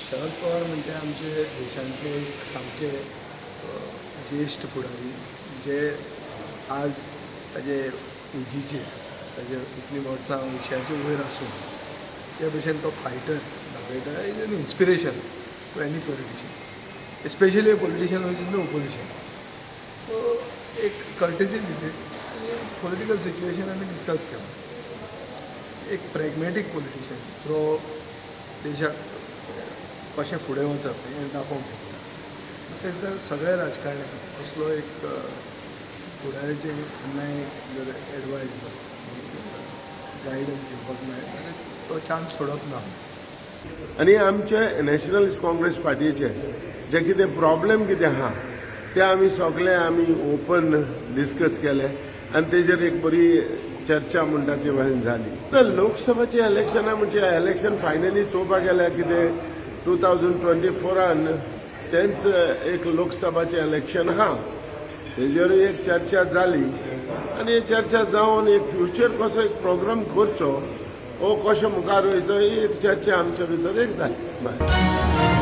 शरद पवार म्हणजे आमचे देशांतले एक सामके ज्येश्ठ फुडारी, जे आज ताजे एजीचेर, ताजे इतलीं वर्सां अंयशाचे वयर आसून त्या भशेन तो फायटर दाखयता, is an inspiration to any politician, especially a politician which in the opposition. So एक कर्टेसी विजीट आनी पॉलिटिकल सिच्युएशन आमी डिस्कस केलो. एक प्रॅग्मॅटीक पॉलिटिशियन जो देशाक कशें फुडें वचप हें दाखोवंक शकता. म्हाका दिसता सगळ्या राजकारण्यांक असलो एक फुडाराचेर केन्नाय जर एडवायस, गायडन्स घेवपाक मेळ्ळें जाल्यार तो चान्स सोडप ना. आनी आमचे नॅशनलिस्ट काँग्रेस पार्टीचे जे कितें प्रॉब्लेम कितें आहा ते आमी सगळे आमी ओपन डिस्कस केले आनी तेजेर एक बरी चर्चा म्हणटा ती जाली. तर लोकसभाचे इलेक्शना म्हणजे इलेक्शन फायनली चोवपाक गेल्यार कितें, 2024आन तेंच एक लोकसभाचें इलेक्शन आहा. तेजेर एक चर्चा जाली आनी ही चर्चा जावन एक फ्युचर कसो एक प्रोग्राम करचो, हो कशें मुखार वयचो, ही एक चर्चा आमच्या भितर एक जाली. बाय.